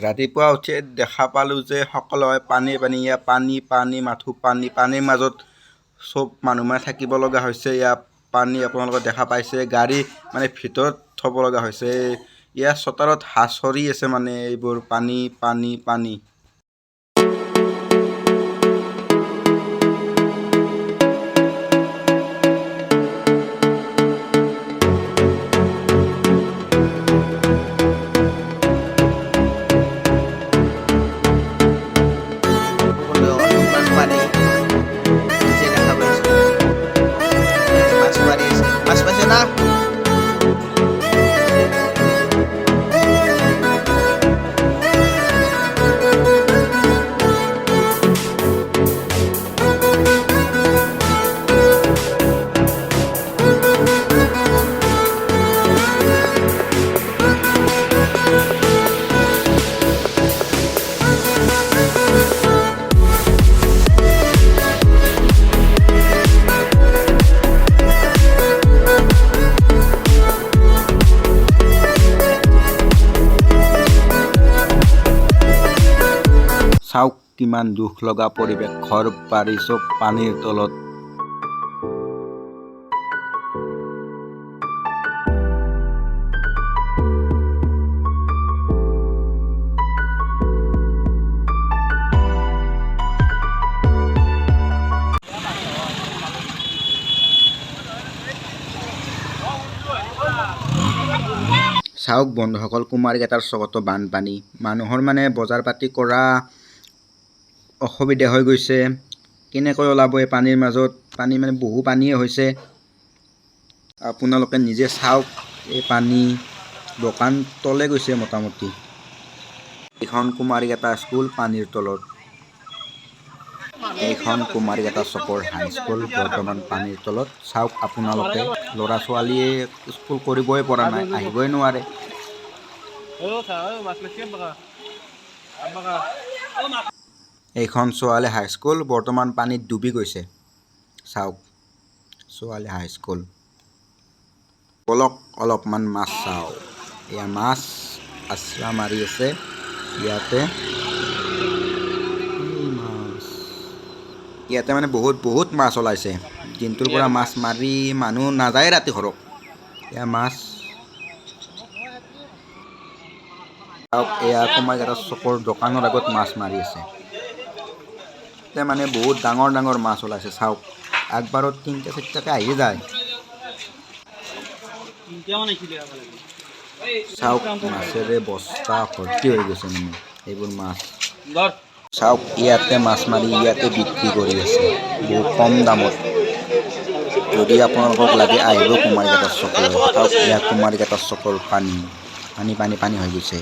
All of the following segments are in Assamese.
ৰাতিপুৱা উঠি দেখা পালোঁ যে সকলোৱে পানী পানী, ইয়াত পানী পানী, মাথো পানী। পানীৰ মাজত চব মানুহ মানে থাকিব লগা হৈছে। ইয়াত পানী আপোনালোকে দেখা পাইছে, গাড়ী মানে ভিতৰত থ'ব লগা হৈছে। ইয়াৰ চোতালত হাঁহ চৰি আছে, মানে এইবোৰ পানী পানী পানী। ইমান পানী নিজে দেখা পাইছোঁ। মাছ মাৰি আছে। মাছ পাইছে না? চাওক, কিমান দুখ লগা পৰিৱেশ। ঘৰ বাৰী চব পানীৰ তলত। চাওক বন্ধুসকল, কুমাৰীকাটাৰ চকতো বানপানী। মানুহৰ মানে বজাৰ পাতি কৰা অসুবিধা হৈ গৈছে। কেনেকৈ ওলাব এই পানীৰ মাজত? পানী মানে বহু পানীয়ে হৈছে। আপোনালোকে নিজে চাওক, এই পানী দোকান তলে গৈছে মোটামুটি। এইখন কুমাৰীকাটা স্কুল পানীৰ তলত। এইখন কুমাৰীকাটা চকৰ হাইস্কুল বৰ্তমান পানীৰ তলত। চাওক আপোনালোকে, ল'ৰা ছোৱালীয়ে স্কুল কৰিবই পৰা নাই, আহিবই নোৱাৰে। এইখন ছোৱালী হাইস্কুল বৰ্তমান পানীত ডুবি গৈছে। চাওক, ছোৱালী হাইস্কুল। বলক, অলপমান মাছ চাওঁ। এয়া মাছ আছৰা মাৰি আছে ইয়াতে। এই মাছ ইয়াতে মানে বহুত বহুত মাছ ওলাইছে। দিনটোৰ পৰা মাছ মাৰি মানুহ নাযায় ৰাতি ঘৰত। এয়া মাছ চাওক। এয়া কুমাৰীকাটা চকৰ দোকানৰ আগত মাছ মাৰি আছে। ইয়াতে মানে বহুত ডাঙৰ ডাঙৰ মাছ ওলাইছে। চাওক, একবাৰত তিনিটা চাৰিটাকে আহি যায়। চাওক, মাছেৰে বস্তা ভৰ্তি হৈ গৈছে মানে এইবোৰ মাছ। চাওক, ইয়াতে মাছ মাৰি ইয়াতে বিক্ৰী কৰি আছে বহুত কম দামত। যদি আপোনালোকক লাগে, আহিব কুমাৰীকাটাৰ চকলৈ। চাওক, ইয়াত কুমাৰীকাটাৰ চকৰ পানী পানী পানী পানী হৈ গৈছে।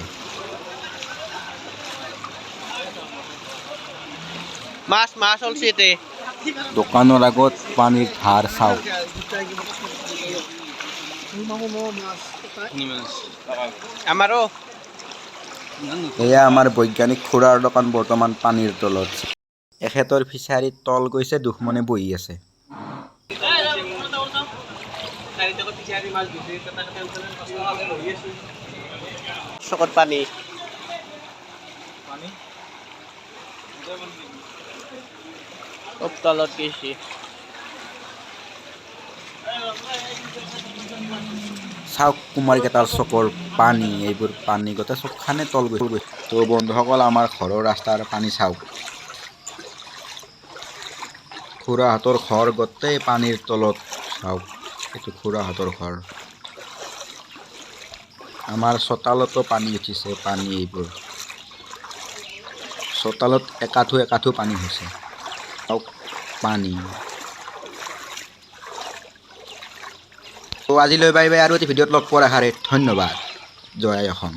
মাছ মাছ ওলছে এতে। দোকানৰ আগত পানীৰ ধাৰ চাওক। আমাৰো। এয়া আমাৰ বৈজ্ঞানিক খুৰাৰ দোকান বৰ্তমান পানীৰ তলত। এখেতৰ ফিচাৰীত তল গৈছে, দুখমনে বহি আছে। চকত পানী। চব তলত গৈছে। চাওক, কুমাৰীকাটাৰ চকৰ পানী। এইবোৰ পানী গোটেই চবখানে তল গৈছে। তো বন্ধুসকল, আমাৰ ঘৰৰ ৰাস্তাৰ পানী চাওক। খুৰাহঁতৰ ঘৰ গোটেই পানীৰ তলত। চাওক, এইটো খুৰাহঁতৰ ঘৰ। আমাৰ চোতালতো পানী উঠিছে। পানী এইবোৰ চোতালত একাঠু একাঠু পানী হৈছে। চাওক পানী। তো আজিলৈ বাই বাই। আৰু এটি ভিডিঅ'ত লগ পোৱাৰ আশাৰে ধন্যবাদ। জয় অসম।